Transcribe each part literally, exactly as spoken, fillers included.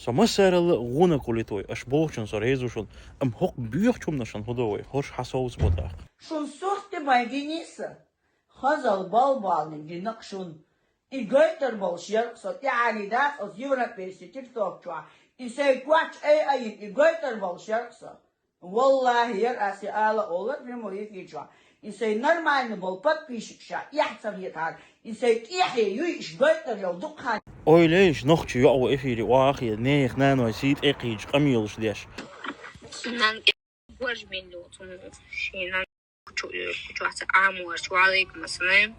Со массаралла гӀунаг хулийта вай, аша бохучун со реза ва шун, амма хӀокху боьхачу хӀуманашна хӀун до вай, хӀорш хьан совца бо тӀаккха? Шун сурт ма гиниса, хазал балбална гина-кх шун. И гойтур болуш яра-кх со, тӀаьхьарий дац оцу европейский тикток чохь, и сайн коч ай-айина и гойтур болуш яра-кх со. Валлахи, яра ас и ала олар прямой эфир чохь. И сайн нормально болу подписчикаш эхь ца хетахьара, и сайн тӀехье юй иш гойтур йолу дукха хан. Ойла еш, нохчи йоӀ ву эфире охьахе, нехан наной сий тӀекхийчу къамелаш деш. Нан борж мел ду цунна, шен нан чу, чу ца Ӏаморчу, ва алейкум ассалам.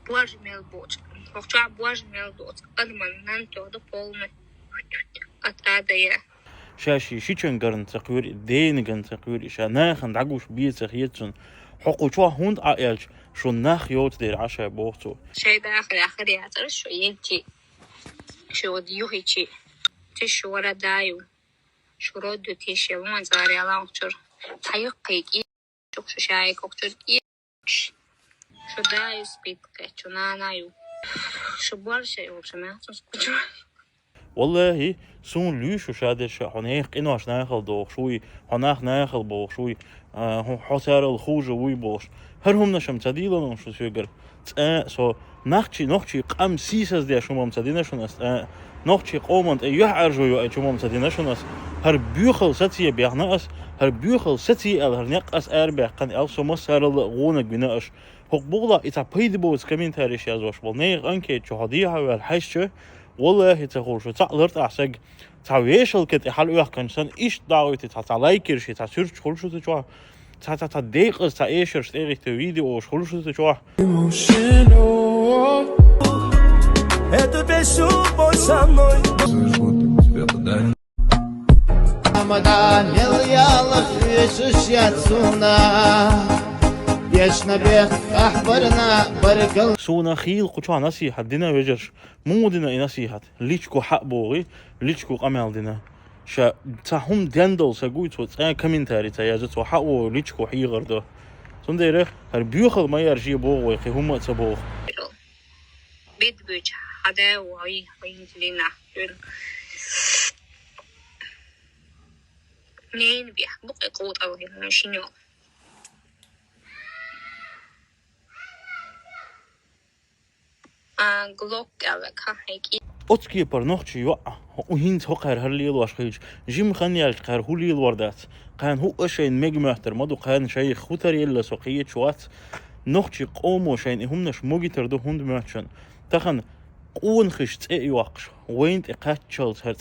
Борж мел боцу, хӀокху чохь борж мел доцу, адаман нан тоьхна полный. От ада я. Ша ши шичан гарна ца кхоьру, дена ган ца кхоьру, ша нахана дӀагуш бен ца хета цунна. ХӀокху чохь хӀунда Ӏа аьлча, шун нах йоцу дера Ӏа ша боху цо. Шайн дахарехь хир яцара шу елчи, шу юхичи, ти шу вара даю, шу родду тише луан цара яланчур. Хьаюккхе кӀи, чух шу шайка охчур кӀи. Шу даю спит кхечу нана ю. Шу борша ю, шу мяхцун скучу. Валлахи, суна луьйш шу ша дерша, хьо нехан къинош нахала дохуш вуй, хьо нах нахала бохуш вуй, а, хьо, хьо царал хуже вуй бохуш. ХӀара хӀуманаш-м ца дийла шу соьгара. ЦӀа а со нахчи, нохчи къам сийсаздеш хӀума-м ца дина шуна ас цӀа а. Нохчи къоман тӀе юьхьӀаьржо йоуьйту хӀума-м ца дина шуна ас. ХӀара боьхал сацае бехна ас, хӀара боьхал сацае аьлла, хӀара некъ ас арабаьккхина аьлла, со массаралла а гӀунаг вина аша. ХӀокху бугӀалахь и цхьа пайда боцу комментареш яздеш болу нехан анкета чу хьо дехьа а ваьлла хьаьжча, валлахи, ца хуьлу шу цхьаъ лартӀахь саг, цхьа вешалка тӀе хьалаоьхканчу санна, иштта дӀахӀоьттий цхьа, цхьа лайк йира ши, цхьа суьрташ хуьлу шу цу чохь, цхьа, цхьа, цхьа декъаза цхьа эшарш тӀе а гӀиттина видеош хуьлу шу цу чохь. Амма да мел ялах вешаш яц суна, вешна бех ахбарна баргал. Суна хийла кху чохь насихьат дина, вежарш. Муха дина и насихьат? Личку хьа а богӀий, личку къамел дина. Ша цхьа хӀума дендолу саг вуй, цо цӀа комментарий ца яза, цо хьа а вогӀий, личку хьийгӀар до. Цундела хӀара боьхал ма яржае боху вай, кхин хӀумма а ца боху. Бед буьйча хьада вай, вайн дина. Нейн бех, букъе кхутӀал гӀирма шино. А, Глок аьлла, кхин хьекъий. Оцу кепара нохчи йоӀ, хӀу хӀинца хӀокхара хӀара лелош хилча, жима хан яьлча кхара хӀу лелор дац? Кхана хӀуъа шайна мега моьттур ма ду, кхана шайх хӀу тар елла со кхеташ вац. Нохчи къомо шайна и хӀуманаш могуьйтур ду хӀунда моьтту шуна. Тахана къонахий цӀе а йоккхуш, вайна тӀе кхаччалц хӀара